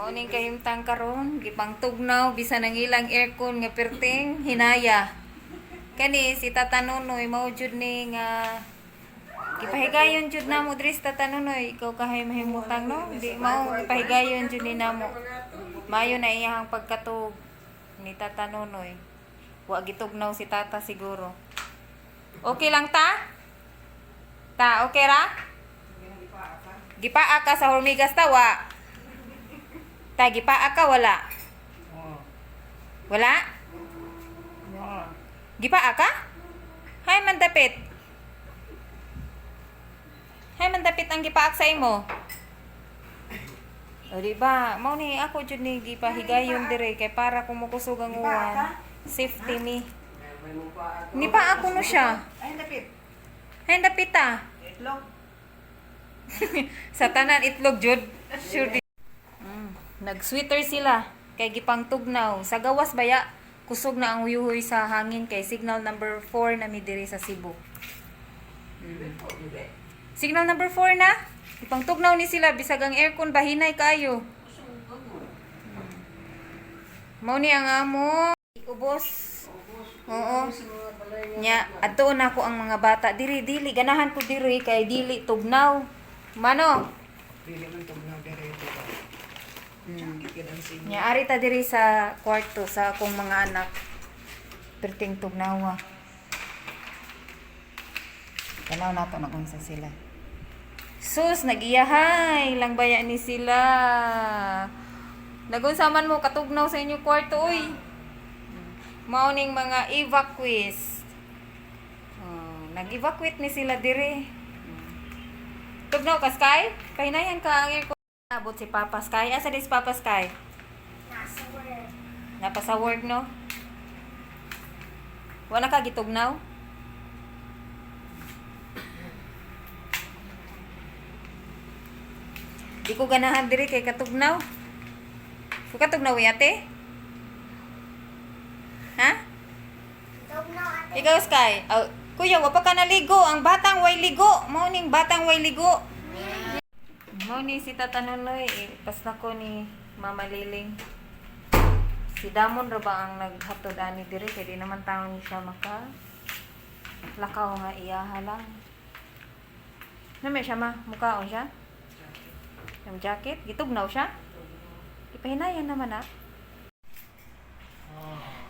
Mao ning kahimtang karon, gipangtugnaw bisan ang ilang aircon nga perting hinaya. Kani si Tata Nonoy mao jud ni nga gipahigayon jud namo diri sa Tata Nonoy, ikaw kahay mahimutang, no? Di mao gipahigayon jud ni namo. Mayo na iyang pagkatug ni Tata Nonoy. Wa gitugnaw si Tata siguro. Okay lang ta? Ta, okay ra? Gipaa ka sa hormigas ta, wa? Ta, gipaa ka, wala? Wala? Gipaa ka? Hay man dapit. Hay man dapit ang gipaak sa imo. O di ba? Mao ni ako jud ni gipahigayon dire kay para kung mukusog ang uwan. Safety mi. Ni pa ako no siya. Ay, dapit. Hay dapit ah. Itlog. Sa tanan itlog jud. Sure di. Nag-sweater sila kay gipangtugnaw. Sa gawas baya kusog na ang huyuhoy sa hangin kay signal number 4 na mi diri sa Cebu. Signal number 4 na. Ipangtugnaw ni sila bisag ang aircon bahinay kaayo. Mao ni ang amo ubos. Oo. Nya adto na ako ang mga bata diri, dili ganahan ko diri kay dili tugnaw. Mano? Dili man tugnaw dere ito. Jacket ang sinyo. Nya ari ta diri sa kwarto sa akong mga anak. Perting tugnawa. Tanaw nato na kung sa sila. Sus, nagiyahay lang baya ni sila. Nagunsa man mo katugnaw sa inyong kwarto uy. Mao ning mga evacuees. Oh, nag-evacuate ni sila dire. Tugnaw ka, Sky? Pahinayan ka ang aircon. Abot si Papa Sky. Asa di si Papa Sky? Nasa work. Napa sa work, no? Wala ka gitugnaw? Di ko ganahan diri kay katugnaw. Ko katugnaw ate? Ha? Tugnaw, ate. Ikaw, Sky. Oh, kuya, wa pa ka naligo. Ang batang way ligo. Mao ning batang way ligo. Mao ni si Tata Nonoy. Eh, pas na ko ni Mama Liling. Si Damon ra ba ang naghatod ani dire kay di naman taon ni siya maka lakaw nga iyaha lang. Nami siya ma, mukaon siya. Yung jacket, gitugnaw siya. Ipahinayan naman ah.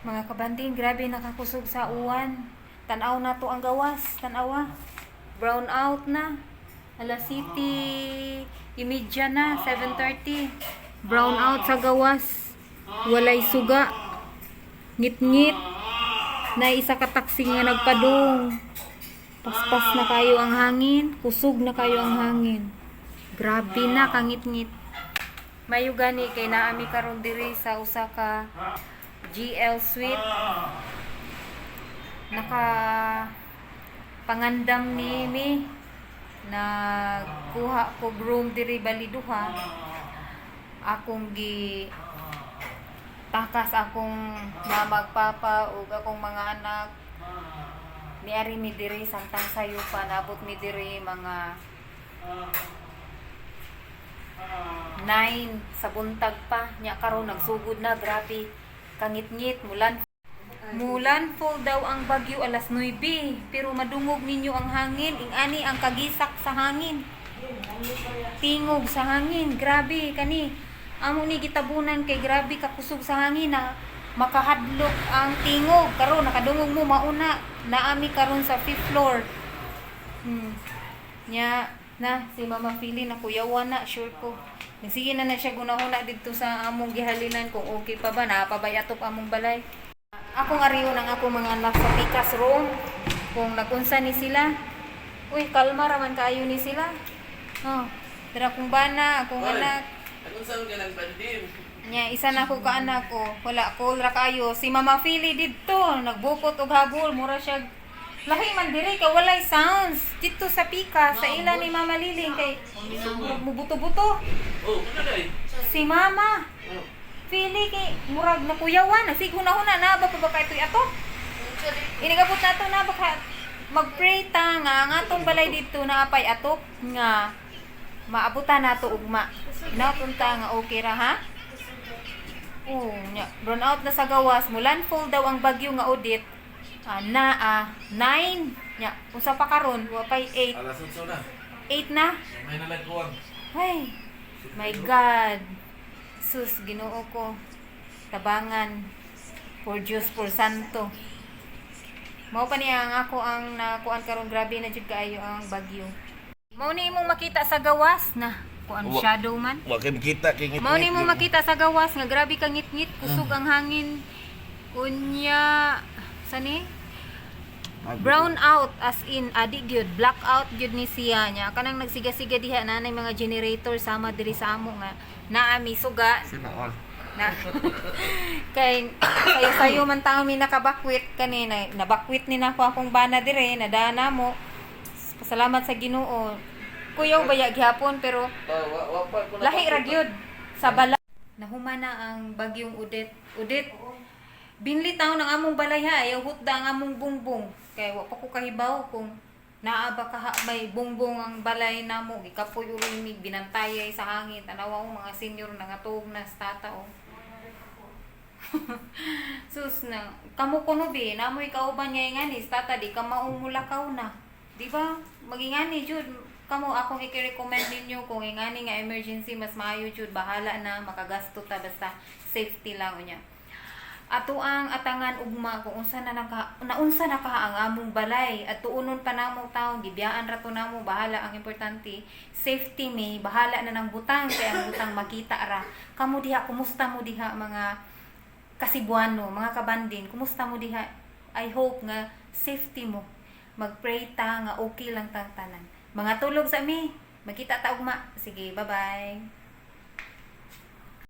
Mga kabanding, grabe nakakusog sa uwan. Tanaw na to ang gawas. Tanawa. Brown out na. Alas City, imidya na, 7:30. Brown out sa gawas. Walay suga. Ngit-ngit. Na isa ka taxi nga nagpadung. Paspas na kayo ang hangin. Kusog na kayo ang hangin. Grabe na kangit-ngit. Mayo gani kay naami karon diri sa usa ka GL Suite. Naka pangandam ni mi nagkuha ko room diri bali duha. Akong gi takas akong mama ug papa ug akong mga anak. Niari mi diri samtang sayo pa naabot mi diri mga 9 sa buntag pa. Nya karon nagsugod na, grabe kangitngit, mulan. Mulan fall daw ang bagyo alas 9, pero madungog ninyo ang hangin, ingani ang kagisak sa hangin. Tingog sa hangin, grabe kani. Amo ni gitabunan kay grabe kakusog sa hangin na makahadlok ang tingog. Karon nakadungog mo mauna naami karon sa fifth floor. Nya na si Mama Fili na kuyawa na sure ko. Sige na na siya gunahuna didto sa among gihalinan kung okay pa ba naa pa ba atop among balay. Akong ariyon ang akong mga anak sa pikas room kung nagunsa ni sila. Uy, kalma ra man kaayo ni sila. Oh, dira akong bana, akong Oy. anak. Anong saan ka nagbandim? Nya isa na ko ka anak ko. Wala cool ra kayo. Si Mama Fili didto nagbukot og habol, mura siya lahi man diri kay walay sounds didto sa pika sa ila ni Mama Liling kay mubuto-buto Oh, ano day? si Mama Oh. Fili kay murag nakuyawan na sigo na huna na ba pa ba kay ito'y ato inigabot na to na baka magpray ta nga ang atong balay didto na apay atop nga maabutan nato ugma napunta nga okay ra ha. Oh, nya, brown out na sa gawas, mo landfall daw ang bagyo nga Odette. Ah, na 9. Nya, unsa pa karon? Wa pay 8. Alas 8 na. 8 na. May nalagkuwang. Ay, my God. Sus, Ginoo ko. Tabangan. For Diyos, por Santo. Mao pa niya ang ako ang nakuan karon, grabe na jud kaayo ang bagyo. Mao ni imong makita sa gawas na kuan shadow man. Wa kay makita kay ngit. Mao ni imong makita sa gawas nga grabe ka ngit-ngit, kusog ang hangin. Unya sani brown out, as in adi gyud, black out gyud ni siya. Nya kanang nagsiga-siga diha nanay mga generator sama diri sa amo nga naa mi suga Sina all. na kay sayo sayo man taon mi nakabakwit kanina, nabakwit ni nako akong bana dire, nadana mo. Pasalamat sa Ginoo, kuyaw baya gihapon, pero lahi ra gyud sa bala. Nahuma na ang bagyong Odette. Odette, binli taon ang among balay ha, ayaw hutda ang among bungbong. Kay wa pa ko kahibaw kung naa ba kaha may bungbong ang balay namo, gikapoy uloy mig binantayay sa hangin. Tanawa ko mga senior nangatog na sa tata oh. Sus na, kamo kuno be, namoy kauban nga ingani, sa tata di ka maumulakaw na. Di ba? Magingani jud kamo, akong i-recommend ninyo kung ingani nga emergency, mas maayo jud bahala na makagasto ta, basta safety lang unya. Ato ang atangan ugma kung unsa na naka naunsa na ka ang among balay at tuunon pa namo taon, gibiyaan ra to namo, bahala. Ang importante safety, may bahala na ng butang kay ang butang makita ra. Kamo diha, kumusta mo diha, mga Kasibuano, mga kabandin, kumusta mo diha? I hope nga safety mo. Magpray ta nga okay lang tang tanan. Mga tulog sa mi. Magkita ta ugma. Sige, bye-bye.